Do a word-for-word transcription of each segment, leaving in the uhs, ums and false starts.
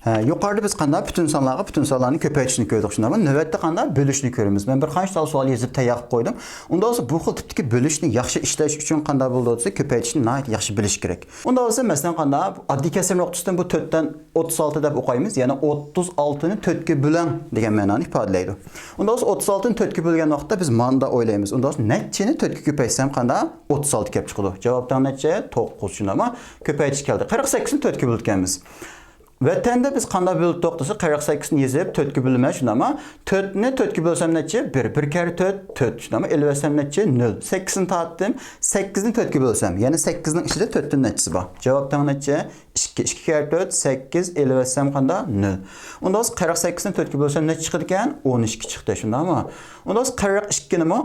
ئە، يۇقىرىدا بىز قانداق پۈتۈن سانلارغا پۈتۈن سانلارنى كۆپەيتىشنى كۆردۇق، شۇنداقمۇ؟ نۆۋەتتە قانداق بۆلۈشنى كۆرىمىز. مەن بىر قانچە تال سوئال يېزىپ تەييار قىلىپ قويدۇم. ئۇنداق بولسا بۇ خىل تىپتىكى بۆلۈشنى ياخشى ئىشلەش ئۈچۈن قانداق بولىدۇ دېسە، كۆپەيتىشنى ناھايىتى ياخشى بىلىش كېرەك. ئۇنداق بولسا، مەسىلەن، قانداق ئاددىي كەسىر نۇقتىسىدىن بۇ تۆتتىن ئوتتۇز ئالتە دەپ ئوقۇيمىز، يەنى ئوتتۇز ئالتىنى تۆتكە بۆلۈڭ دېگەن مەنانى ئىپادىلەيدۇ. ئۇنداق بولسا، ئوتتۇز ئالتىنى تۆتكە بۆلگەن ۋاقىتتا بىز ماندا ئويلايمىز. ئۇنداق بولسا، نەچچىنى تۆتكە كۆپەيتسەم قانداق؟ ئوتتۇز ئالتە كېلىپ چىقىدۇ. جاۋاب تەڭ نەچچە؟ توققۇز، شۇنداقمۇ؟ كۆپەيتىش كەلدى. قىرىق سەككىزنى تۆتكە بۆلىدىكەنمىز. ۋەتەندە بىز قانداق بۆلدۇق دېسە، قىرىق سەككىزنى يېزىپ، تۆتكە بۆلىمەن، شۇنداقمۇ؟ تۆتنى تۆتكە بۆلسەم نەچچە؟ بىر. بىر كەررە تۆت، تۆت، شۇنداقمۇ؟ ئېلىۋەتسەم نەچچە؟ نۆل. سەككىزنى تارتتىم، سەككىزنى تۆتكە بۆلسەم، يەنى سەككىزنىڭ ئىچىدە تۆتتىن نەچچىسى بار؟ جاۋاب تەڭ نەچچە؟ ئىككى. ئىككى كەررە تۆت، سەككىز، ئېلىۋەتسەم قانداق؟ نۆل. ئۇنداق بولسا، قىرىق سەككىزنى تۆتكە بۆلسەم نەچچە چىقىدىكەن؟ ئون ئىككى چىقتى، شۇنداقمۇ؟ ئۇنداق بولسا، قىرىق ئىككىنىمۇ،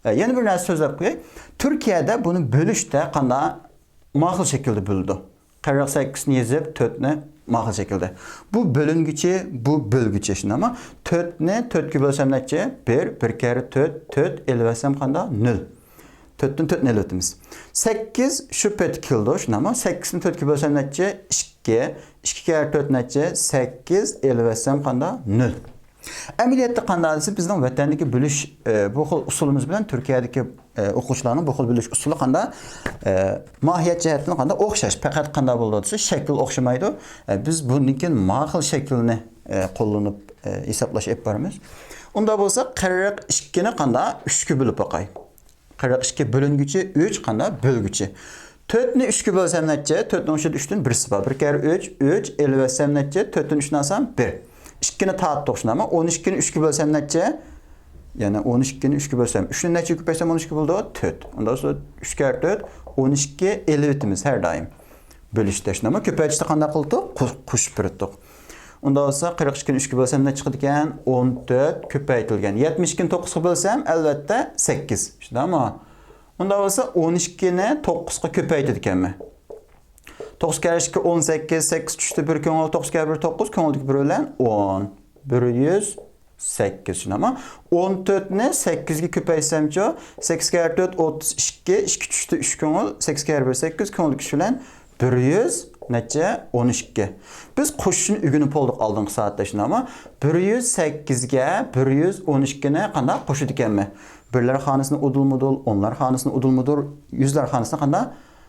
ئە، يەنە بىر نەرسە سۆزلەپ قوياي. تۈركىيەدە بۇنى بۆلۈشتە قانداق؟ ماخىل شەكىلدە بۆلىدۇ. قىرىق سەككىزنى يېزىپ، تۆتنى ماخىل شەكىلدە. بۇ بۆلۈنگۈچى، بۇ بۆلگۈچى، شۇنداقمۇ؟ تۆتنى تۆتكە بۆلسەم نەچچە؟ بىر. بىر كەررە تۆت، تۆت، ئېلىۋەتسەم قانداق؟ نۆل. تۆتتىن تۆتنى ئېلىۋېتىمىز. سەككىز شۇ پېتى كېلىدۇ، شۇنداقمۇ؟ سەككىزنى تۆتكە بۆلسەم نەچچە؟ ئىككى. ئىككى كەررە تۆت نەچچە؟ سەككىز، ئېلىۋەتسەم قانداق؟ نۆل. ئەمەلىيەتتە قانداق دېسە، بىزنىڭ ۋەتەندىكى بۆلۈش، ئە، بۇ خىل ئۇسۇلىمىز بىلەن تۈركىيەدىكى، ئە، ئوقۇغۇچىلارنىڭ بۇ خىل بۆلۈش ئۇسۇلى قانداق؟ ئە، ماھىيەت جەھەتتىن قانداق؟ ئوخشاش. پەقەت قانداق بولىدۇ دېسە، شەكىل ئوخشىمايدۇ. ئە، بىز بۇندىن كېيىن ماخىل شەكىلنى، ئە، قوللىنىپ، ئە، ھېسابلاش ئېلىپ بارىمىز. ئۇنداق بولسا، قىرىق ئىككىنى قانداق؟ ئۈچكە بۆلۈپ باقاي. قىرىق ئىككى بۆلۈنگۈچى ئۈچ، قانداق؟ بۆلگۈچى. تۆتنى ئۈچكە بۆلسەم نەچچە؟ تۆتنىڭ ئىچىدە ئۈچتىن بىرسى بار. بىر كەررە ئۈچ، ئۈچ، ئېلىۋەتسەم نەچچە؟ تۆتتىن ئۈچنى ئالسام بىر. ئىككىنى تارتتۇق، شۇنداقمۇ؟ ئون ئىككىنى ئۈچكە بۆلسەم نەچچە؟ يەنى ئون ئىككىنى ئۈچكە بۆلسەم، ئۈچنى نەچچىگە كۆپەيتسەم ئون ئىككى بولىدۇ؟ تۆت. ئۇنداق بولسا، ئۈچ كەررە تۆت، ئون ئىككى، ئېلىۋېتىمىز ھەر دائىم. بۆلۈشتە، شۇنداقمۇ؟ كۆپەيتىشتە قانداق قىلدۇق؟ قوش-، قوشۇپ بېرىدۇق. ئۇنداق بولسا، قىرىق ئىككىنى ئۈچكە بۆلسەم نەچچە چىقىدىكەن؟ ئون تۆت كۆپەيتىلگەن. يەتمىش ئىككىنى توققۇزغا بۆلسەم، ئەلۋەتتە، سەككىز. شۇنداقمۇ؟ ئۇنداق بولسا، ئون ئىككىنى توققۇزغا كۆپەيتىدىكەنمەن. توققۇز كەررە ئىككى، ئون سەككىز، سەككىز چۈشتى بىر كۆڭۈل، توققۇز كەررە بىر توققۇز، كۆڭۈلدىكى بىر بىلەن ئون. بىر يۈز سەككىز، شۇنداقمۇ؟ ئون تۆتنى سەككىزگە كۆپەيتسەمچۇ؟ سەككىز كەررە تۆت، ئوتتۇز ئىككى، ئىككى چۈشتى ئۈچ كۆڭۈل، سەككىز كەررە بىر سەككىز، كۆڭۈلدىكى ئۈچ بىلەن بىر يۈز نەچچە؟ ئون ئىككى. بىز قوشۇشنى ئۆگىنىپ بولدۇق ئالدىنقى سائەتتە، شۇنداقمۇ؟ بىر يۈز سەككىزگە بىر يۈز ئون ئىككىنى قانداق قوشىدىكەنمەن؟ بىرلەر خانىسىنى ئۇدۇل-مۇدۇل، ئونلار خانىسىنى ئۇدۇل-مۇدۇل، يۈزلەر خانىسىنى قانداق؟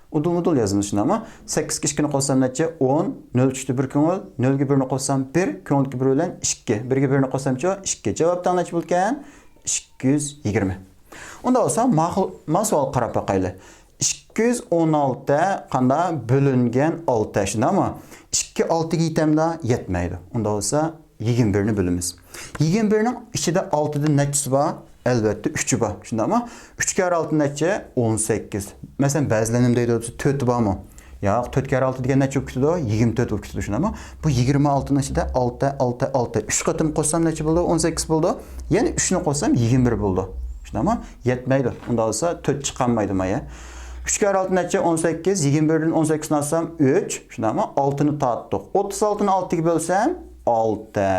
ئۇدۇل-مۇدۇل يازىمىز، شۇنداقمۇ؟ سەككىزگە ئىككىنى قوشسام نەچچە؟ ئون، نۆل چۈشتى بىر كۆڭۈل، نۆلگە بىرنى قوشسام بىر، كۆڭۈلدىكى بىر بىلەن ئىككى، بىرگە بىرنى قوشسامچۇ؟ ئىككى. جاۋاب تەڭ نەچچە بولىدىكەن؟ ئىككى يۈز يىگىرمە. ئۇنداق بولسا، ماقۇل، ما سوئال قاراپ باقايلى. ئىككى يۈز ئون ئالتە قانداق؟ بۆلۈنگەن ئالتە، شۇنداقمۇ؟ ئىككى ئالتىگە يېتەمدۇ؟ يەتمەيدۇ. ئۇنداق بولسا، يىگىرمە بىرنى بۆلىمىز. يىگىرمە بىرنىڭ ئىچىدە ئالتىدىن نەچچىسى بار؟ ئەلۋەتتە، ئۈچى بار. شۇنداقمۇ؟ ئۈچ كەررە ئالتە نەچچە؟ ئون سەككىز. مەسىلەن، بەزىلەر نېمە دەيدۇ دېسە، تۆتى بارمۇ؟ ياق، تۆت كەررە ئالتە دېگەن نەچچە بولۇپ كېتىدۇ؟ يىگىرمە تۆت بولۇپ كېتىدۇ، شۇنداقمۇ؟ بۇ يىگىرمە ئالتىنىڭ ئىچىدە ئالتە، ئالتە، ئالتە. ئۈچ قېتىم قوشسام نەچچە بولىدۇ؟ ئون سەككىز بولىدۇ. يەنە ئۈچنى قوشسام يىگىرمە بىر بولىدۇ. شۇنداقمۇ؟ يەتمەيدۇ. ئۇنداق بولسا، تۆت چىقالمايدۇ مايا. ئۈچ كەررە ئالتە نەچچە؟ ئون سەككىز. يىگىرمە بىردىن ئون سەككىزنى ئالسام ئۈچ. شۇنداقمۇ؟ ئالتىنى تارتتۇق. ئوتتۇز ئالتىنى ئالتىگە بۆلسەم، ئالتە.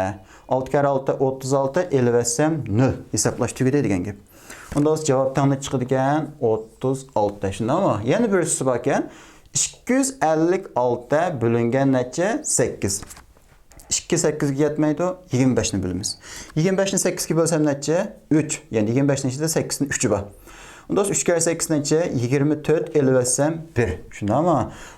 ئالتە كەررە ئالتە، ئوتتۇز ئالتە، ئېلىۋەتسەم نۆل. ھېسابلاش تۈگىدى دېگەن گەپ. ئۇنداق بولسا جاۋاب تەڭ نەچچە چىقىدىكەن؟ ئوتتۇز ئالتە. شۇنداقمۇ؟ يەنە بىرسى باركەن. ئىككى يۈز ئەللىك ئالتە بۆلۈنگەن نەچچە؟ سەككىز. ئىككى سەككىزگە يەتمەيدۇ، يىگىرمە بەشنى بۆلىمىز. يىگىرمە بەشنى سەككىزگە بۆلسەم نەچچە؟ ئۈچ. يەنى يىگىرمە بەشنىڭ ئىچىدە سەككىزدىن ئۈچى بار. ئۇنداق بولسا ئۈچ كەررە سەككىز نەچچە؟ يىگىرمە تۆت، ئېلىۋەتسەم بىر. شۇنداقمۇ؟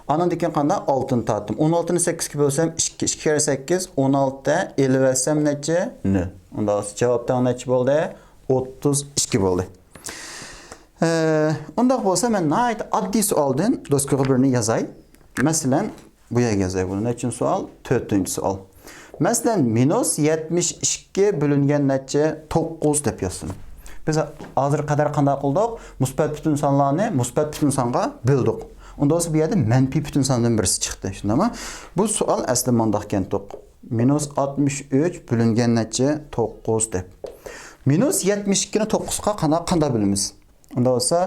ئاندىن كېيىن قانداق؟ ئالتىنى تارتتىم. ئون ئالتىنى سەككىزگە بۆلسەم ئىككى. ئىككى كەررە سەككىز، ئون ئالتە، ئېلىۋەتسەم نەچچە؟ نۆل. ئۇنداق بولسا جاۋاب تەڭ نەچچە بولدى؟ ئوتتۇز ئىككى بولدى. ئە، ئۇنداق بولسا، مەن ناھايىتى ئاددىي سوئالدىن دوسكىغا بىرنى يازاي. مەسىلەن، بۇ يەرگە يازاي بۇنى. نەچچىنچى سوئال؟ تۆتىنچى سوئال. مەسىلەن، مىنۇس يەتمىش ئىككى بۆلۈنگەن نەچچە؟ توققۇز دەپ يازسۇن. بىز ھازىرغا قەدەر قانداق قىلدۇق؟ مۇسبەت پۈتۈن سانلارنى مۇسبەت پۈتۈن سانغا بۆلدۇق. ئۇنداق بولسا، بۇ يەردە مەنپىي پۈتۈن ساندىن بىرسى چىقتى. شۇنداقمۇ؟ بۇ سوئال ئەسلى مانداق ئىكەنتۇق. مىنۇس ئاتمىش ئۈچ بۆلۈنگەن نەچچە؟ توققۇز دەپ. مىنۇس يەتمىش ئىككىنى توققۇزغا قانداق، قانداق بۆلىمىز؟ ئۇنداق بولسا،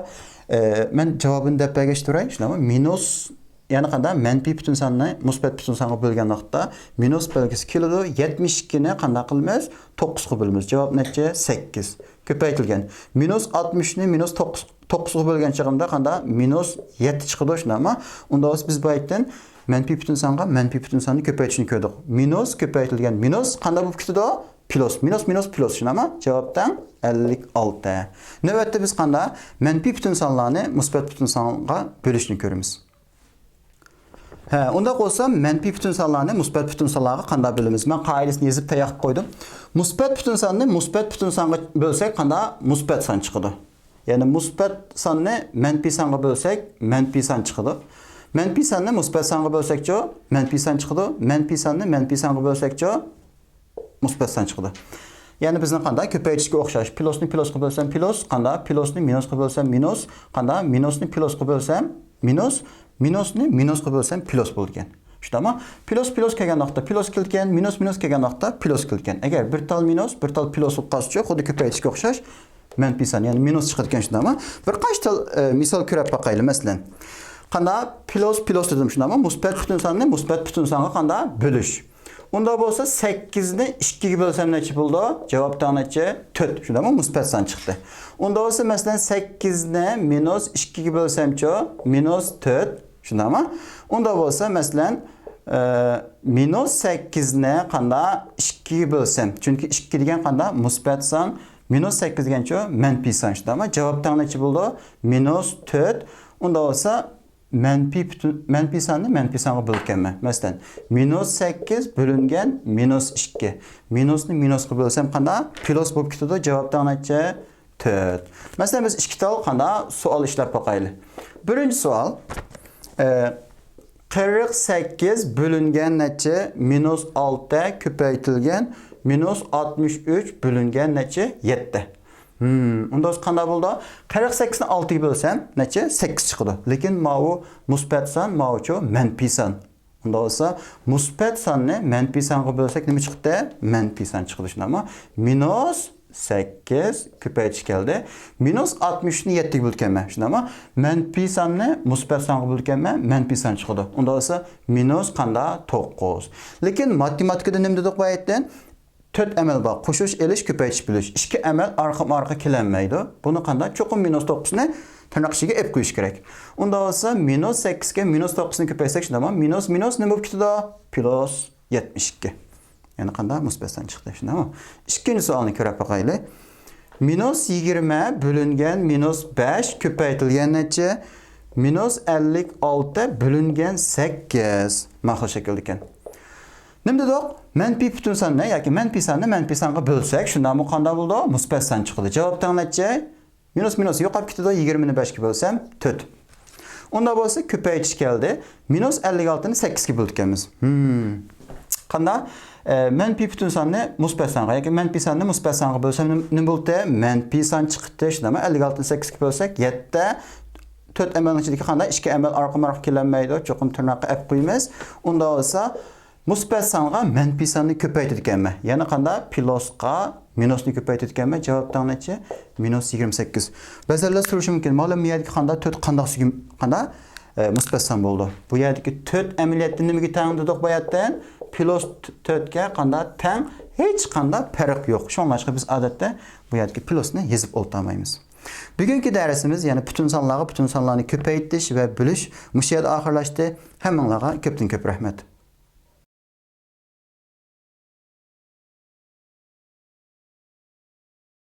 ئە، مەن جاۋابىنى دەپ بەرگەچ تۇراي، شۇنداقمۇ؟ مىنۇس، يەنى قانداق؟ مەنپىي پۈتۈن ساننى مۇسبەت پۈتۈن سانغا بۆلگەن ۋاقىتتا مىنۇس بەلگىسى كېلىدۇ. يەتمىش ئىككىنى قانداق قىلىمىز؟ توققۇزغا بۆلىمىز. جاۋاب نەچچە؟ سەككىز. كۆپەيتىلگەن. مىنۇس ئاتمىشنى مىنۇس توققۇز، توققۇزغا بۆلگەن چېغىمدا قاندا؟ مىنۇس يەتتە چىقىدۇ، شۇنداقمۇ؟ ئۇندا بولسا بىز بۇ يەردىن مەنپىي پۈتۈن سانغا مەنپىي پۈتۈن ساننى كۆپەيتىشنى كۆردۇق. مىنۇس كۆپەيتىلگەن مىنۇس قاندا بولۇپ كېتىدۇ؟ پلۇس. مىنۇس، مىنۇس، پلۇس، شۇنداقمۇ؟ جاۋاب تەڭ ئەللىك ئالتە. نۆۋەتتە بىز قاندا؟ مەنپىي پۈتۈن سانلارنى مۇسبەت پۈتۈن سانغا بۆلۈشنى كۆرىمىز. ھە، ئۇنداق بولسا مەنپىي پۈتۈن سانلارنى مۇسبەت پۈتۈن سانلارغا قانداق بۆلىمىز؟ مەن قائىدىسىنى يېزىپ تەييار قىلىپ قويدۇم. مۇسبەت پۈتۈن ساننى مۇسبەت پۈتۈن سانغا بۆلسەك قاندا؟ مۇسبەت سان چىقىدۇ. يەنى مۇسبەت ساننى مەنپىي سانغا بۆلسەك مەنپىي سان چىقىدۇ. مەنپىي ساننى مۇسبەت سانغا بۆلسەكچۇ؟ مەنپىي سان چىقىدۇ. مەنپىي ساننى مەنپىي سانغا بۆلسەكچۇ؟ مۇسبەت سان چىقىدۇ. يەنى بىزنىڭ قاندا؟ كۆپەيتىشكە ئوخشاش. پلۇسنى پلۇسقا بۆلسەم پلۇس، قاندا؟ پلۇسنى مىنۇسقا بۆلسەم مىنۇس، قاندا؟ مىنۇسنى پلۇسقا بۆلسەم مىنۇس، مىنۇسنى مىنۇسقا بۆلسەم پلۇس بولىدىكەن. شۇنداقمۇ؟ پلۇس پلۇس كەلگەن ۋاقىتتا پلۇس كېلىدىكەن، مىنۇس مىنۇس كەلگەن ۋاقىتتا پلۇس كېلىدىكەن. ئەگەر بىر تال مىنۇس، بىر تال پلۇس بولۇپ قالسىچۇ، خۇددى كۆپەيتىشكە ئوخشاش مەنپىي سان، يەنى مىنۇس چىقىدىكەن، شۇنداقمۇ؟ بىر قانچە تال، ئە، مىسال كۆرۈپ باقايلى، مەسىلەن. قاندا؟ پلۇس پلۇس دېدىم، شۇنداقمۇ؟ مۇسبەت پۈتۈن ساننى مۇسبەت پۈتۈن سانغا قاندا؟ بۆلۈش. ئۇندا بولسا سەككىزنى ئىككىگە بۆلسەم نەچچە بولىدۇ؟ جاۋاب تەڭ نەچچە؟ تۆت. شۇنداقمۇ؟ مۇسبەت سان چىقتى. ئۇندا بولسا مەسىلەن سەككىزنى مىنۇس ئىككىگە بۆلسەمچۇ؟ مىنۇس تۆت. شۇنداقمۇ؟ ئۇندا بولسا مەسىلەن، ئە، مىنۇس سەككىزنى قاندا؟ ئىككىگە بۆلسەم. چۈنكى ئىككى دېگەن قاندا؟ مۇسبەت سان. مىنۇس سەككىز دېگەنچۇ؟ مەنپىي سان. شۇنداقمۇ؟ جاۋاب تەڭ نەچچە بولىدۇ؟ مىنۇس تۆت. ئۇندا بولسا مەنپىي پۈتۈن، مەنپىي ساننى مەنپىي سانغا بۆلىدىكەنمەن. مەسىلەن، مىنۇس سەككىز بۆلۈنگەن مىنۇس ئىككى. مىنۇسنى مىنۇسقا بۆلسەم قاندا؟ پلۇس بولۇپ كېتىدۇ. جاۋاب تەڭ نەچچە؟ تۆت. مەسىلەن، بىز ئىككى تال قاندا؟ سوئال ئىشلەپ باقايلى. بىرىنچى سوئال. ئە، قىرىق سەككىز بۆلۈنگەن نەچچە؟ مىنۇس ئالتە كۆپەيتىلگەن مىنۇس ئاتمىش ئۈچ بۆلۈنگەن نەچچە؟ يەتتە. ھىم، ئۇندا بولسا قانداق بولىدۇ؟ قىرىق سەككىزنى ئالتىگە بۆلسەم نەچچە؟ سەككىز چىقىدۇ. لېكىن ماۋۇ مۇسبەت سان، ماۋۇچۇ مەنپىي سان. ئۇندا بولسا مۇسبەت ساننى مەنپىي سانغا بۆلسەك نېمە چىقتى؟ مەنپىي سان چىقىدۇ، شۇنداقمۇ؟ مىنۇس سەككىز كۆپەيتىش كەلدى. مىنۇس ئاتمىش ئۈچنى يەتتىگە بۆلىدىكەنمەن، شۇنداقمۇ؟ مەنپىي ساننى مۇسبەت سانغا بۆلىدىكەنمەن، مەنپىي سان چىقىدۇ. ئۇندا بولسا مىنۇس قاندا؟ توققۇز. لېكىن ماتېماتىكىدا نېمە دېدۇق بۇ يەردىن؟ تۆت ئەمەل بار. قوشۇش، ئېلىش، كۆپەيتىش، بۆلۈش. ئىككى ئەمەل ئارقىمۇ ئارقا كېلەلمەيدۇ. بۇنى قانداق؟ چوقۇم مىنۇس توققۇزنى تىرناق ئىچىگە ئېلىپ قويۇش كېرەك. ئۇندا بولسا مىنۇس سەككىزگە مىنۇس توققۇزنى كۆپەيتسەك شۇنداقمۇ؟ مىنۇس مىنۇس نېمە بولۇپ كېتىدۇ؟ پلۇس يەتمىش ئىككى. يەنى قانداق؟ مۇسبەت سان چىقتى، شۇنداقمۇ؟ ئىككىنچى سوئالنى كۆرۈپ باقايلى. مىنۇس يىگىرمە بۆلۈنگەن مىنۇس بەش كۆپەيتىلگەن نەچچە؟ مىنۇس ئەللىك ئالتە بۆلۈنگەن سەككىز. مانا شۇ شەكىلدىكەن. نېمە دېدۇق؟ مەنپىي پۈتۈن ساننى ياكى مەنپىي ساننى مەنپىي سانغا بۆلسەك، شۇنداقمۇ قانداق بولىدۇ؟ مۇسبەت سان چىقىدۇ. جاۋاب تەڭ نەچچە؟ مىنۇس مىنۇس يوقاپ كېتىدۇ، يىگىرمىنى بەشكە بۆلسەم، تۆت. ئۇنداق بولسا كۆپەيتىش كەلدى. مىنۇس ئەللىك ئالتىنى سەككىزگە بۆلىدىكەنمىز. ھىم. قانداق؟ ئە، مەنپىي پۈتۈن ساننى مۇسبەت سانغا ياكى مەنپىي ساننى مۇسبەت سانغا بۆلسەم نېمە، نېمە بولدى؟ مەنپىي سان چىقتى، شۇنداقمۇ؟ ئەللىك ئالتىنى سەككىزگە بۆلسەك، يەتتە. تۆت ئەمەلنىڭ ئىچىدىكى قانداق؟ ئىككى ئەمەل ئارقىمۇ ئارقا كېلەلمەيدۇ، چوقۇم تىرناققا ئەپ قويىمىز. ئۇنداق بولسا مۇسبەت سانغا مەنپىي ساننى كۆپەيتىدىكەنمەن. يەنى قانداق؟ پلۇسقا مىنۇسنى كۆپەيتىدىكەنمەن. جاۋاب تەڭ نەچچە؟ مىنۇس يىگىرمە سەككىز. بەزىلەر سورىشى مۇمكىن، مۇئەللىم، بۇ يەردىكى قانداق؟ تۆت قانداق سۆزگە، قانداق؟ ئە، مۇسبەت سان بولىدۇ. بۇ يەردىكى تۆت ئەمەلىيەتتە نېمىگە تەڭ دېدۇق بۇ يەردىن؟ پلۇس تۆتكە قانداق؟ تەڭ، ھېچقانداق پەرق يوق. شۇڭلاشقا بىز ئادەتتە بۇ يەردىكى پلۇسنى يېزىپ ئولتۇرمايمىز. بۈگۈنكى دەرسىمىز يەنە پۈتۈن سانلارغا پۈتۈن سانلارنى كۆپەيتىش ۋە بۆلۈش مۇشۇ يەردە ئاخىرلاشتى. ھەممىڭلارغا كۆپتىن كۆپ رەھمەت.